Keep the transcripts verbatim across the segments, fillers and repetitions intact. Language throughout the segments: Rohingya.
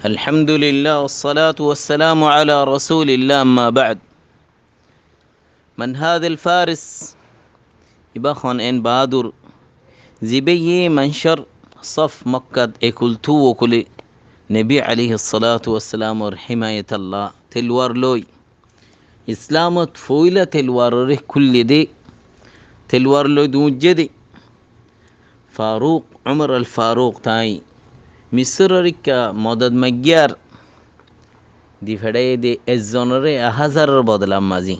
الحمد لله والصلاة والسلام على رسول الله، أما بعد. من هذا الفارس؟ Ibá hon en baádur, zibáye maincór sóf Mokkat ekul tuwokuli Nebi aléihis salátu wassalámor himayetolla teluwar loi, Islamot foóila teluwaroré kúlli dé, teluwar loi duñjjé dé. Faruk, Umar al Faruk tañí Misóror ikká modot maiggíyar di feçáiye dé ezzonoré ek házaror bodolar mazé.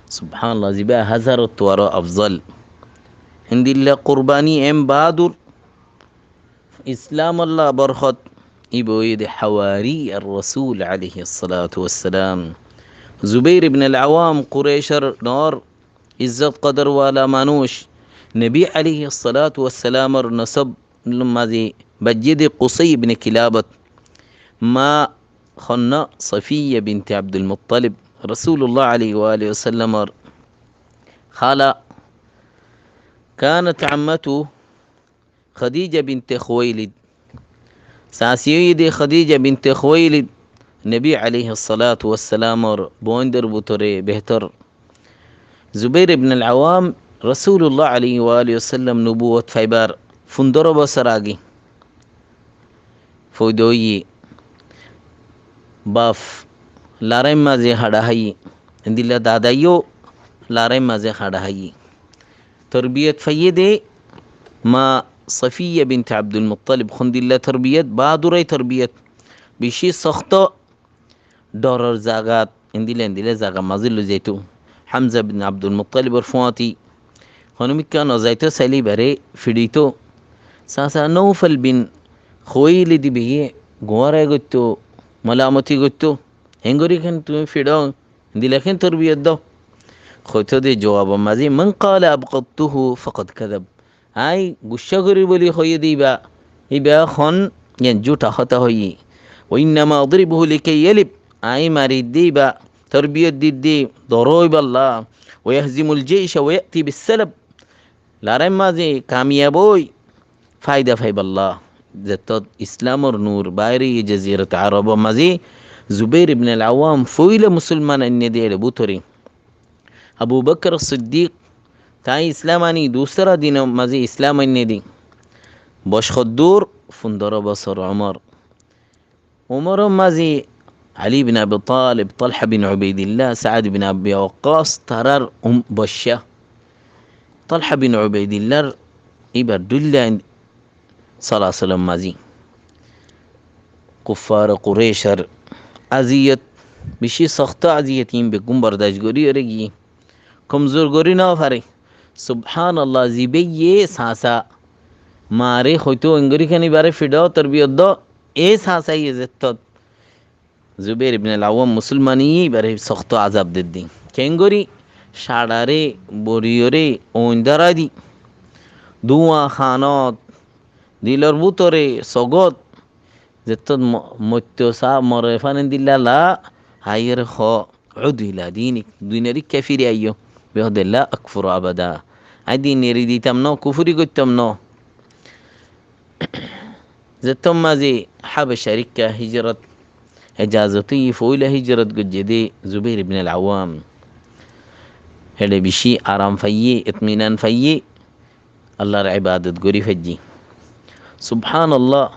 Subhánallah, zibá ek házarottu aró afzol. Héndilla kurbani en baádur, Islamolla borhot, ibá óiye dé hawari ar Rosul aléihis salátu wassalám. Zubair ibn al Awam Kurecór dhoóñr izzot kodor wala manúic, Nebi aléihis salátu wassalámor nosob mazé baijjé dé Kusai ibn Kilabot. Maa honnúa Sofiyya binte Abdul Muttalib, Rosulullah aléihi wa alihi wasallamor hála. كانت عمته Khadija binte Khuwailid. Sasi óiye dé Khadija binte Khuwailid, Nebi aléihis salátu wassalámor boindor bútore behtor. Zubair ibn al Awam Rosulullah aléihi wa alihi wasallam nubuwot faibar fundoro bosór age foida óiye. Baf laráir mazé haçá háiye, héndilla dadaiyó laráir mazé haçá háiye. Torbiyot faiyé dé maa Sofiyya binte Abdul Muttalib. Hondilla torbiyot, baádurai torbiyot, bicí sokto, dhoror zagat, héndilla héndilla zagar mazé loi zaito. Hamza bin Abdul Muttalibor fúañti honómikká nozaito sailé ibáre fiçito. Sasa Naufal bin Khuwailid ibáye guára goitto, molamoti goitto. Héngorí ken tuñí fiçó, héndilla ken torbiyot do? Hoito dé zuwabor mazé, من قال أبغضته فقد كذب. Añí guccá gorí bóli hoiyé dé ibá, ibá hon, yián zútha hotá hoiyé. وإنما أضربه لكي يلب. Añí mari dé ibá, torbiyot di dé, doro óibolla. ويهزم الجيش ويأتي بالسلب. Laráir mazé kamiyab ói faida faibólla. Zettót Islamor nur baáir óiye Jazirot Arobor mazé, Zubair ibn al Awam foóila musulman ainné dé éçe bútore. Abu Bakr Siddik tañí Islam aní dusára dinor mazé Islam ainné dé. Boc hoddúr? Fundoro bosór Umar. Umaror mazé Ali bin Abi Talib, Talha bin Ubaidillah, Saad bin Abi Waqqas, tarár um-, boccá. Talha bin Ubaidillar ibár dhoilla solasolor mazé. Kuffar Kurecór aziyot, bicí sokto aziyot iín beggún bordac gorí óre giyé. Komzur gorí nofaré. Subhánallah, zibáye sasa mare hoito, héngorí ken ibáre fiçó, torbiyot do, e sasa iye zettót Zubair ibn al Awam musulman iye ibáre sokto azab dedde. Kengorí? Caçaré, boriyoré, oin dórai di. Duwa hanot, dilor bútore, sogot, zettót mo-, moitto sa more fán endilla la, aiyóre hoó, "Ud ila dinik", dinor ikká firi aiyó. Bihóde, "La akfuru abada." Añí din eri ditam no, kufuri goittam no. Zettót mazé Habecár ikká hijrot, ejazot óiye, foóila hijrot goijjé dé Zubair ibn al Awam. Héçe bicí aram faiyé, itminan faiyé, Allar ibadot gorí faijjé. Subhánallah.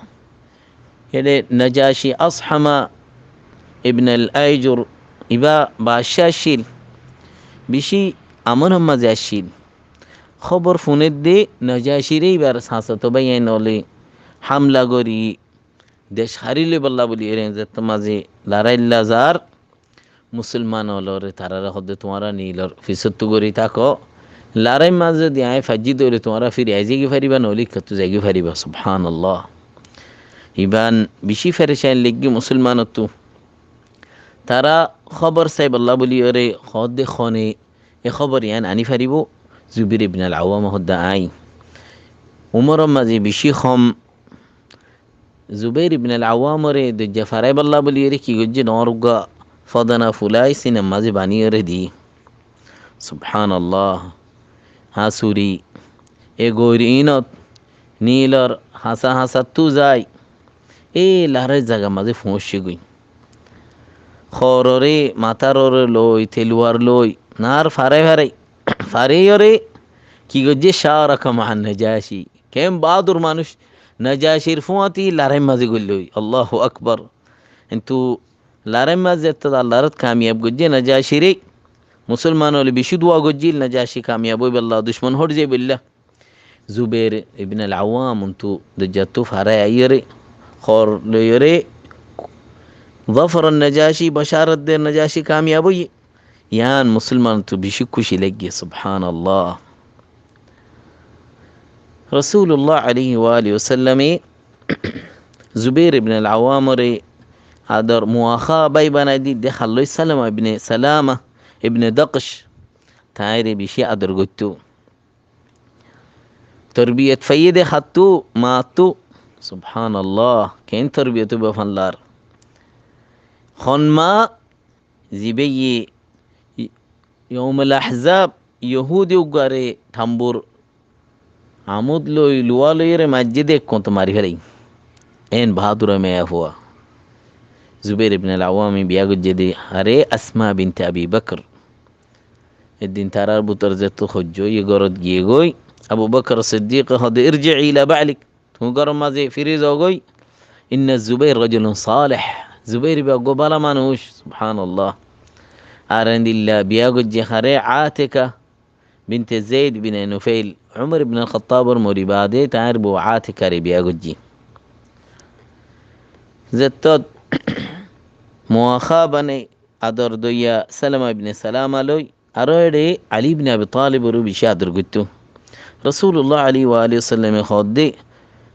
Héçe Najaci Ashama ibn al Aijur, ibá bacá accíl, bicí amonor mazé accíl. Hóbor funer dé Najaciré ibár sasato báiyain ókkole hámla gorí dec hári loibolla bóli ere zettót mazé laráilla zar, musulman ókkolore taráre hoódde, "Tuáñra nilor fisóttu gorí táko. Laráir mazé zodi añí faijjí dé óile tuáñra firi aái zaigói faribá, noóile ikkáttú zaigói faribá." Subhánallah. Ibán bicí ferecan laiggé musulmanottú. Tará hóbor saibolla bóli ere hoódde, "Hone e hóbor yián aní faribó?" Zubair ibn al Awam hoódde, "Añí." Umoror mazé bicí hom. Zubair ibn al Awamore doijja faraibólla bóli ere ki goijjé, dhoóñr uggúa fodana fulai sinor mazé baníyore di. Subhánallah. Hañsuri. E goir iínot nilor hañsa hañsattú zai. E larái zagar mazé foóñiccé goi. Hoóroré, matároré loi, teluwar loi, nar farai farai, faraiyóre ki goijjé, sharaka ma'an Najashi. Keén baádur manúic, Najashir fúañti larái mazé goillói. Allahu Akbar. Kintu larái mazé zettót Allar kamiyab goijjé Najashiré, musolman ókkole bicí dua goijjíl Najashi kamiyab óibolla, ducmon hóri zaibolla. Zubair ibn al-Awwam untú doijjattú farai aiyóre, hoór loiyóre, zafara Najashi, bacárat der Najashi kamiyab óiye. Yián musolman ókkoltú bicí kúci laiggé, subhánallah. Rasulullah alaihi wa alihi wasallame Zubair ibn al-Awwamoré ador muakhá bái banai di, de hallói Salama ibn Salama ibn Daksh, tañáre bicí ador goittó. Torbiyot faiyé de hattú, mattú, subhánallah, keén torbiyot óibo fán lar. Hon ma zibáye Youmul Ahzab, Yohúdi uggwáre thambur amud loi, luwa loiyóre maijjé de, ekkóñt mari félai. Eén baádur meyafua. Zubair ibn al-Awwame biyá goijjé de, aré Asma binte Abi Bakr. Eddin tarár bútore zettót hoijjó, yé górot giyé goi, Abu Bakr Siddiqe hoó de, irji'i ila ba'lik. Tuñí góror mazé firi zogói. Inna Zubair rajulun salih. Zubair ibá uggwá bála manúic, subhánallah. Ar endilla biyá goijjé haré Atika binte Zaid bin Nufail. Umar ibn al-Khattabor mori baade tañár bou Atikaré biyá goijjé. Zettót muakhá banai ador doiya Salama ibn Salama loi, aró eçé Ali ibn Abi Taliboré bicí ador goittó. Rasulullah alaihi wa alihi wasallame hoó de,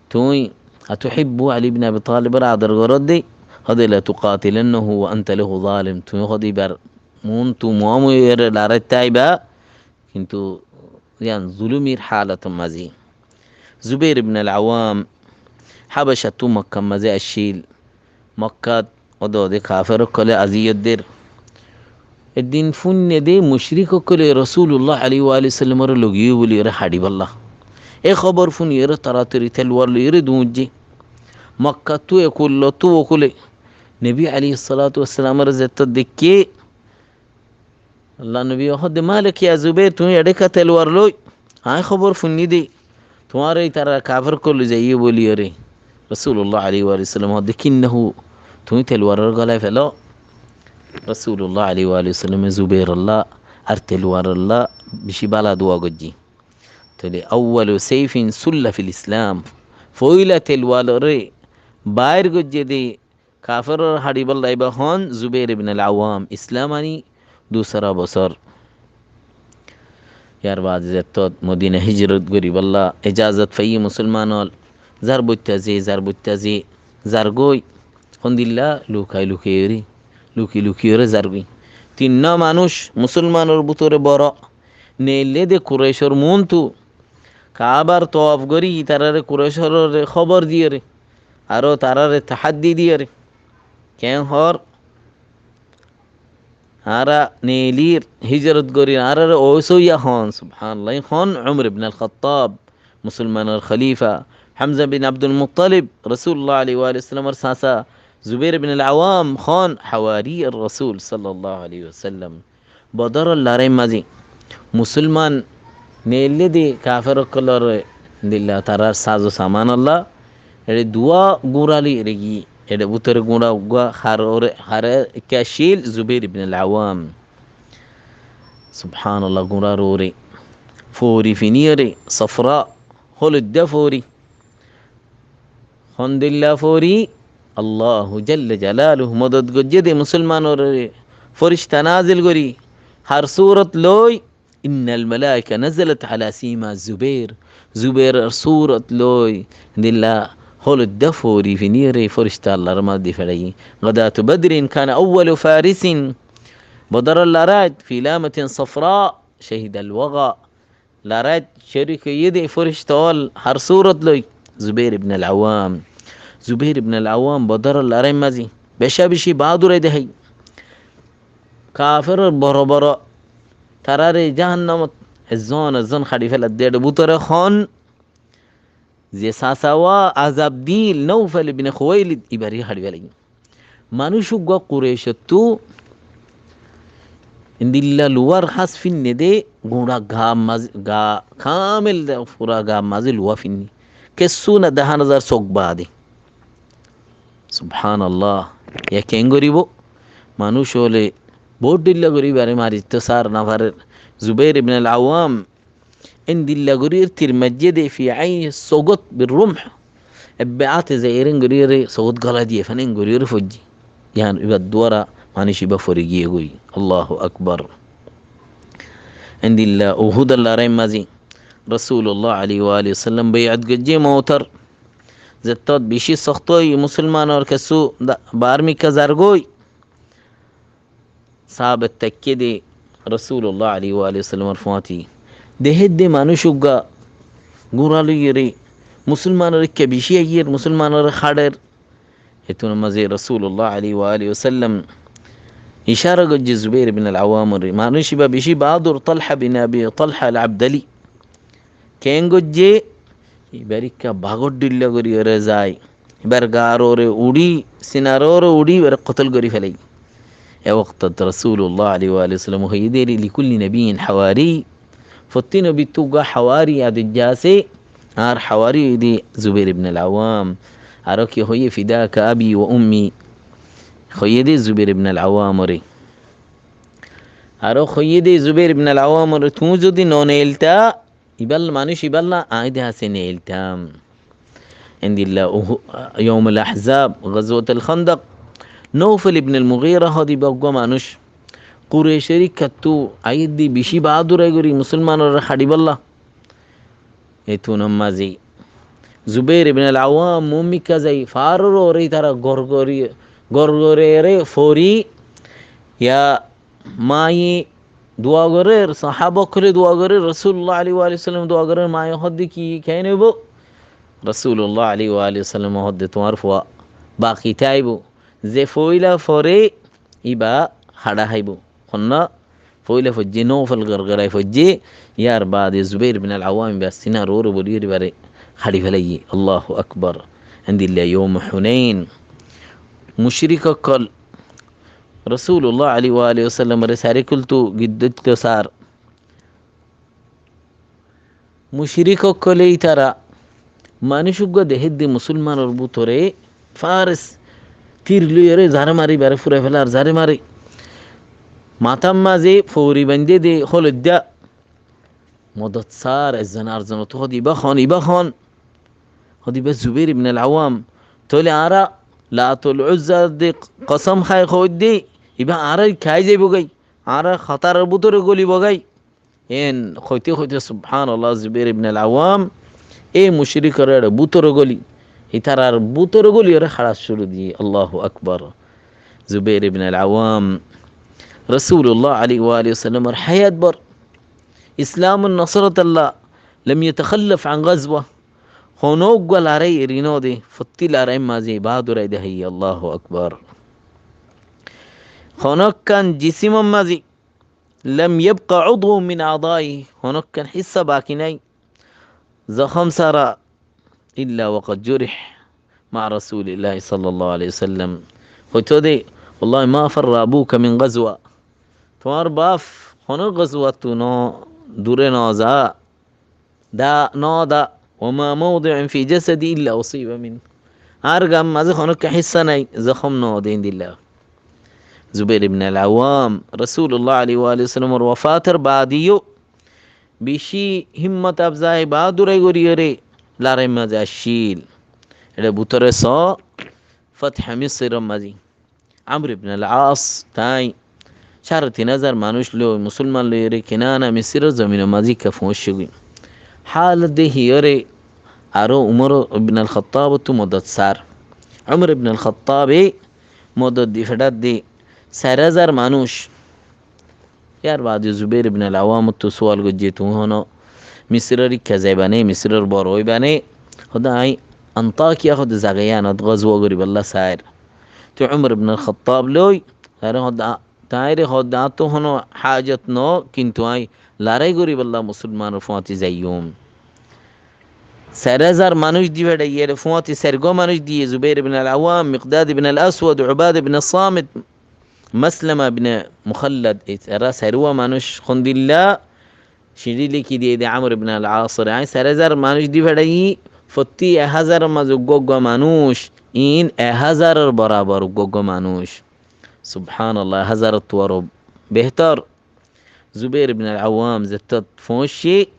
tuñí, atuhibbu Ali ibn Abi Taliboré ador goró de, hoó de, latuqatilannahu wa anta lahu zalim. Tuñí hoó de ibar muúntu muámuí óiyore larái táiba, kintu yián zulumir halotor mazé. Zubair ibn al-Awwam Habacattú Makkar mazé accíl. Makkát ódde ódde kafer ókkole aziyot der. Eddin fúinne de mucrik ókkole Rasulullah alaihi wa alihi wasallamoré logiyó buliyóre haçibálla. E hóbor fúniyóre toratori telwar loiyóre duñijjé. Makkattú ekul lottú okule Nobi alaihi salatu wassalamoré zettót deikké, Allar nobi hoó de, "Malak ya Zubair, tuñí eçé kiyá telwar loi? Aññí hóbor fúinni de, tuáñre itará kafer ókkol loi zaiyé buliyóre." Rasulullah alaihi wa sallam hoó de, "Kinnahu, tuñí telwaroré gólai felo." Rasulullah alaihi wa sallame Zubair olla ar telwar olla bicí bála dua goijjé. Tóile awwalu saifin sulla fil Islam. Foóila telwaroré bair goijjé de kaferor haçibálla ibá hon Zubair ibn al-Awwam, Islam ani dusara bosór. Yar baade zettót Modina hijrot goribálla ejazot faiyé musolman ókkol, zar boitta ze, zar boitta ze, zar goi, hondilla lukai lukai ore, luki luki ore zar goi. Tinnwá manúic musolmanor bútore boro, neille de Kurecor muúntu, Kaabar toaf gori, tarare Kurecor hóbor diyóre, aró tarare tahaddi diyóre. Keén hoór? Añára neelir, hijrot gorir, añárare óisoiya hoón. Subhanallah. Hon Umar ibn al-Khattab, musolmanor khalifa, Hamza bin Abdul Muttalib, Rasulullah alaihi wa sallamor sasa, Zubair ibn al-Awam, hon hawari ar-Rasul sallallahu alaihi wa sallam. Bodoror lorai mazé musolman neille de kafer ókkolore dilla tarár sazo saman olla, eçé duwa gura loi regi, eçé bútore gura uggwa har ore, hare kecil Zubair ibn al-Awam. Subhanallah, gurar ore fori finiyore safra, holodda fori. Hondilla fori, Allahu jalla jalaluhu modot goijjé de musolmanore forishta nazil gori, har surot loi, innal malaika nazalat ala sima Zubair. Zubairor surot loi, dilla holodda fori finiyore forishta Allar madi ferai. Gadatu Badrin kana awwalu farisin. Bodoror lorait, fi lamatin safra, shahidal waga. Lorait corik óiye de forishta ókkol har surot loi, Zubair ibn al-Awam. Zubair ibn al-Awam Bodoror lorai mazé beca beci bahadurai dehai. Kaferor boro boro tarare jahannamot ezzon ezzon haçi feladde. Eçé bútore hon ze sasawá azab dil Naufal ibne Khuwailid, ibáre haçi felaiyé. Manúic uggúa Kurecóttu endilla luwár hás finné dé, gura gaa mazé, gaa kamel de, fura gaa mazé luwá finné. Kessú no dehá no zar sók baade. Subhánallah. Yá keén goríbou? Manúic óile boóut dhóilla gorí ibáre maritó sár, no farer. Zubair ibn al-Awwam endilla gorí tir maijjé dé, fi ain sogót bir rumh. Ebbe áte zai erén gorí ere sogót gólai diyé, fán en gorí ere foijjé. Yián ibár duara manúic ibá fori giyé goi. Allahu Akbar. Endilla Uhudor lorai mazé Rasulullah alaihi wa alihi wasallam baiat goijjé moutor. Zettót bicí sókto ói musolmanor kessú da-, baár mikká zar goi. Sáhabe táikke dé Rasulullah alaihi wa alihi wasallamor fúañti. Dehé dé manúic uggúa gura loiyóre musolmanor ikká bicí aiyér, musolmanore haçer. Hétun mazé Rasulullah alaihi wa alihi wasallam icára goijjé Zubair ibn al-Awwamore. Manúic ibá bicí baádur, Talha bin Abi Talha al-Abdali. Keén goijjé? Ibár ikká bagór dhóilla gorí ere zai. Ibár gaar uore uçí, sinar uore uçí, ibáre kotol gorí felaiyé. E woktot Rasulullah alaihi wa alihi wasallam hoiyé dé, "Likulli nabiyyin hawari." Fottí nobittú uggúa hawari adoijja asé, añár hawari óiye dé Zubair ibn al-Awwam. Aró ki hoiyé, "Fidaka abi wa ummi." Hoiyé dé Zubair ibn al-Awwamore. Aró hoiyé dé Zubair ibn al-Awwamore, tuñí zodi no neiltá, ibálla manúic ibálla aññí de asé neiltam. Endilla Uhu-, Yawmul Ahzab, Gazwatul Khandaq, Naufal ibn al-Mughira hoó de ibá uggúa manúic. Kurecór ikkáttú aiyér dé bicí baádurai gorí musolmanore haçibálla. Hétun mazé Zubair ibn al-Awwam muúmikká zai, faáror uore ítara gor gori, gor gori ere fori, yá maye dua gorér, sahaba ókkole dua gorér, Rasulullah alaihi wa alihi wasallam dua gorér, maye hoó de ki keén óibo? Rasulullah alaihi wa alihi wasallam hoó de tuáñr fua baki táibo. Ze foóila fore ibá haça háibo. Honnúa foóila foijjé, Naufal gorgorai foijjé, yar baade Zubair ibn al-Awwam ibár sinar uore boli ere ibáre haçi felaiyé. Allahu Akbar. Endilla Yawmu Hunain. Mucrik ókkol Rasulullah alaihi wa alihi wasallamore sari kultu giddótto sár. Mucrik ókkole ítara manúic uggúa dehé dé musolmanor bútore Faris tir loiyóre zare mare, ibáre furai felar zare mare. Matár mazé fouri baindé dé holoidda. Modot sár, ezzon arzonottu hoó de ibá hoón, ibá hoón. Hoó de ibá Zubair ibn al-Awwam. Tóile añára Latul Uzza de kosom hái hoóidde, ibá añárar ikká aái zaibo goi. Añárar hotaror bútore golibo goi. En hoite hoite, subhánallah, Zubair ibn al-Awwam e muchrikor ere bútore goli, ítarar bútore goli ere haça cúru diyé. Allahu Akbar. Zubair ibn al-Awwam Rasulullah alaihi wa alihi wasallamor hayat bor Islamor nosrotalla lam yatakhallaf an ghazwa. Honó uggúa lorai eri no de, fottí lorair mazé baádurai deháiye. Allahu Akbar. Honókkan jisimor mazé لم يبق عضو من أعضائه, honókkan hissá baki nái, zohóm sára, إلا وقد جرح مع رسول الله صلى الله عليه وسلم. Hoitó de, والله ما فر أبوك من غزوة. Tuáñr baf honó gazwattu no, dure no za. Da, no da. وما موضع في جسدي إلا أصيب منه. Añár gaar mazé honókka hissá nái, zohóm no de endilla. Zubair ibn al-Awwam, Rasulullah alaihi wa alihi wasallamor wafator baade yó bicí himmot afzai, baádurai goríyore lorair mazé accíl. Ere bútore soó, Fathe Misiror mazé Amr ibn al-As, tañí cáre tin házar manúic loi, musolman loiyóre Kinana Misiror zominor mazé ikká foóñiccé goi. Hálot dehíyore aró Umar ibn al-Khattabottu modot sár. Umar ibn al-Khattabe modot di feçádde sair házar manúic. Yar baade Zubair ibn al-Awwamottu sual goijjé, tuñí honó Misiror ikká zaiba né, Misiror boro óiba né? Hoó de añí Antakiya hoó de zaga yíanot gazwa goríballa sair. Te Umar ibn al-Khattab loi, tañíre hoó de, tañíre hoó de, añáttu honó hájot no, kintu añí lorai goríballa musolmanor fúañti zaiyum. sair házar manúic di feçaiyé, fúañti sairgúa manúic diyé, Zubair ibn al-Awwam, Miqdad ibn al-Aswad, Ubada ibn Samit, Maslama ibn Mukhallad, e tará sairgúa manúic hondilla, ciçí lekí diyé de Amr ibn al-As ore, añí sair házar manúic di feçaiyí, fottí ek házaror mazé uggúa uggúa manúic, iín ek házaror borabor uggúa uggúa manúic. Subhanallah, ek házarottu aró behtor. Zubair ibn al-Awwam zettót foóñiccé,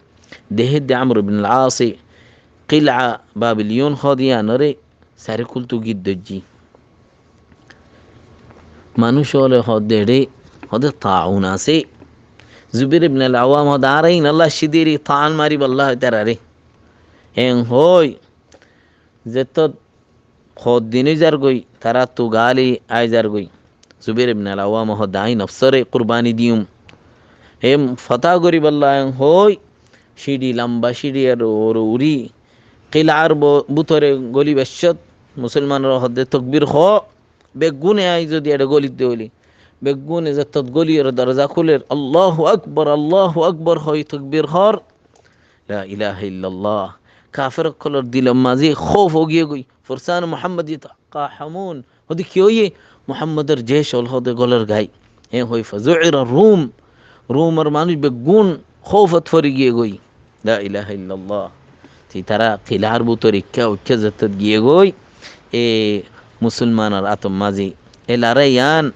dehé de Amr ibn al-As e Qil'a Babiliyun hoó de yíanoré sairkúltu gír dóijje. Manúic ókkole hoó de eçé, hoó de taun asé. Zubair ibn al-Awwam hoó de, añára iín olla accí deri taun maribólla ítararé. Eén hoói, zettót hoddin ói zargói, taráttu gali ai zargói. Zubair ibn al-Awwam hoó de, añí nofsóre kurbani diyum. Hé fotá goríbolla eén hoói, ciçi lamba ciçi ar uore uçí, Qil'ar bo-, bútore góli baiccót, musolmanóre hoó de tokbir hoó, beggúne añí zodi eçé gólit de óile, beggúne zettót góliyóre doroza kúler, Allahu Akbar, Allahu Akbar hoói tokbir hoór. La ilaha illallah. Kafer ókkolor dilor mazé hóuf ói giyé goi. Fursan Muhammad yataqahamun. Hoó de ki óiye? Muhammador jec ókkol hoó de gólor gai. Eén hoói fazu'ira Rum. Rumor manúic beggún hóufot fori giyé goi. La ilaha illallah. Te tará Qil'ar bútore ekká uikká zettót giyé goi. E musolmanor átor mazé. E larái yián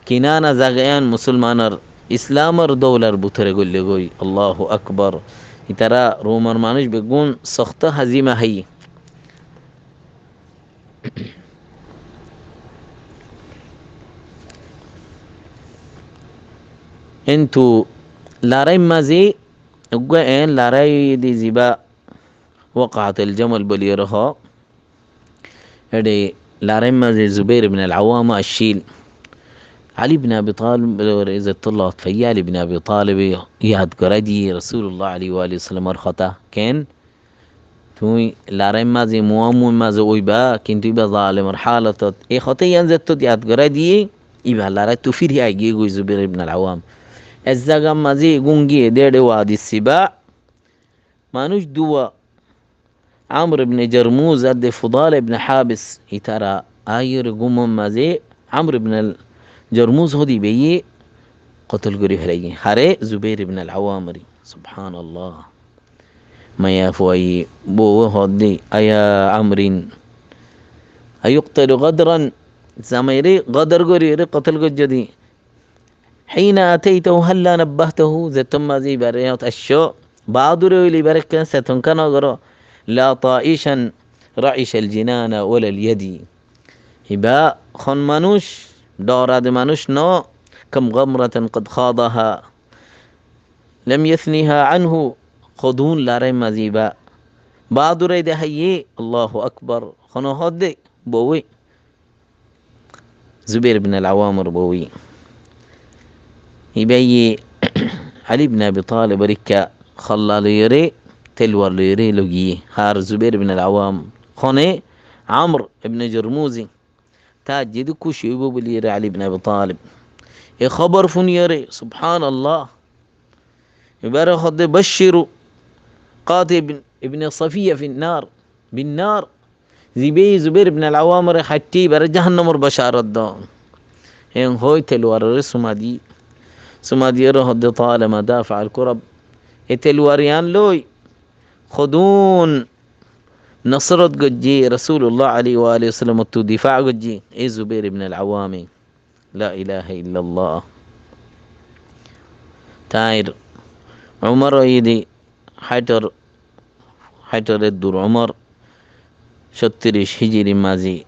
Kinana zaga yián musolmanor Islamor doular bútore goillé goi. Allahu Akbar. Ítará Rumor manúic beggún sokto hazima háiye. Kintu larái mazé uggúa eén larái de zibá Waqatul Jamal bóli yóre hoó. Eçé larái mazé Zubair ibn al-Awwam accíl. Ali ibn Abi Talib ore zettót lot faiyé, Ali ibn Abi Talib e yad gorái diyé Rasulullah alaihi wa alihi wasallamor hotá. Keén? Tuñí larái mazé muámui mazé óiba, kintu íba zalemor halotot. E hotá yián zettót yad gorái diyé, íba laráittu firi ai giyé goi Zubair ibn al-Awwam. Ek zagar mazé gúm giyé de eçé wadi sibá. Manúic duwa, Amr ibn Jarmuz ar de Fudala ibn Habis, ítara aiyóre gúmor mazé Amr ibn al-Jarmuz hoó de íbayé kotol gorí felaiyé. Haré? Zubair ibn al-Awwam ore. Subhanallah. Maiyafuaye bouwe hoó de, aya Amrin, ayuqtalu gadran, zamairé gadar gorí ore kotol goijjó de. Hina ataitahu halla nabbahtahu, zettót mazé íbaré accó, baádure óile íbaré ekkán seton ká no goró, la taishan raishal jinana walal yadi. Íba hon manúic, dhorade manúic no, kam gamratin qad khadaha lam yathniha anhu, hodún larái mazé íba baádure deháiye, Allahu Akbar, hon hoó de bouwe. Zubair ibn al-Awwamor bouwe. Íbayé Ali ibn Abi Talib or ikká holla loiyóre, telwar loiyóre logiyé. Ar Zubair ibn al-Awwam hone Amr ibn Jurmuzi. Tar zedé kúci óibo bóli ere Ali ibn Abi Talib. E hóbor fúniyóre, subhanallah. Ibáre hoó de, bashshiru qatila ibn, ibn Safiya fin nar, bin nar. Zibáye Zubair ibn al-Awwam ore haitté ibáre jahannamor bosharot do. Eén hoói telwar ore suma di. Suma diyóre hoó de, talama dafa al-kurab. E telwar yián loi hodún nosrot goijjé, Rasulullah alaihi wa alihi wasallam ottu difa goijjé, e Zubair ibn al-Awwam e. La ilaha illallah. Tair umor óiye de háitor, háitor eddur umor, sóttiríc hijiri mazé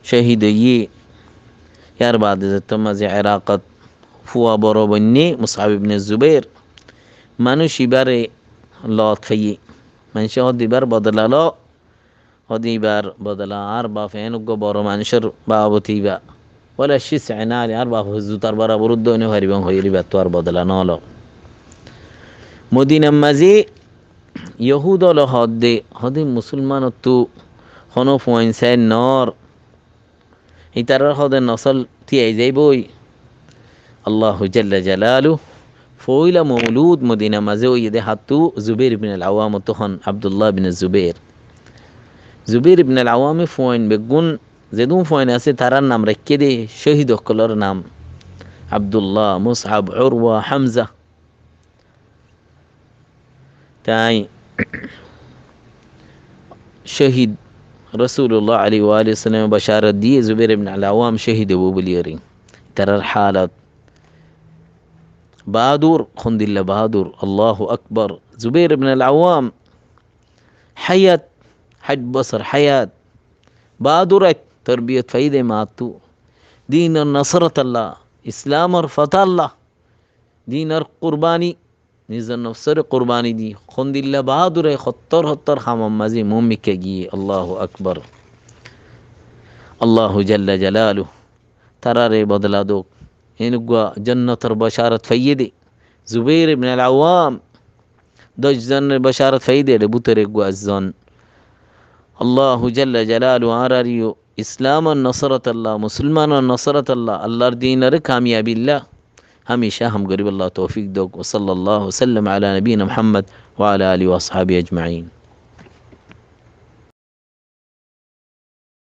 cóhid óiye. Yar baade zettót mazé Irakot fua boro boinné Musab ibn Zubair, manúic ibáre lot faiyé. Maincé hoó de ibár bodola lo, hoó de ibár bodola añár bafe eén uggúa boro manúicor babote ibá. Wala shis'in ali, añár bafe zutar borabor uddá ói no faribó hoiyóre ibáttu ar bodola no lo. Modinar mazé Yohúd ókkole hoó de, hoó de musolmanottu honó fuain sair noór. Ítarar hoó de nosol tíai zaibói. Allahu jalla jalaluhu Foóila moulud Modina mazé óiye dé háñttu Zubair ibn al-Awam ottu hon, Abdullah ibn Zubair. Zubair ibn al-Awam e fuain beggún, zedún fuain asé, tarár nam raikké dé, cóhid ókkolór nam. Abdullah, Mus'ab, Urwa, Hamza. Tái cóhid Rasulullah alaihi wa alihi wasallam e bacárat diyé Zubair ibn al-Awam cóhid óibo buliyóre. Tarár hálot bahádur, hondilla bahádur, Allahu Akbar. Zubair ibn al-Awam háyat, háit bosór háyat. Bahádur ek torbiyot faiyé dé maáttu. Dinor nosorotolla, Islamor fotálla, dinor kurbani, nizor nofsóre kurbani di, hondilla bahádure hottór hottór hamor mazé muúmikká giyé. Allahu Akbar. Allahu jalla jalaluhu taráre bodola douk. Enuggúa jonnotor bocárat faiyé dé Zubair ibn al-Awam, doc zonor bocárat faiyé dé, ere bútore eggúa zon. Allahu jalla jalaluhu añárareyó Islamor nosorotolla, musulmanor nosorotolla, Allar dinore kamiyabilla hámicá ham goríbolla toufik douk. Wa sallallahu wa sallam ala nabiyina Muhammad wa ala alihi wa ashabihi ajmain.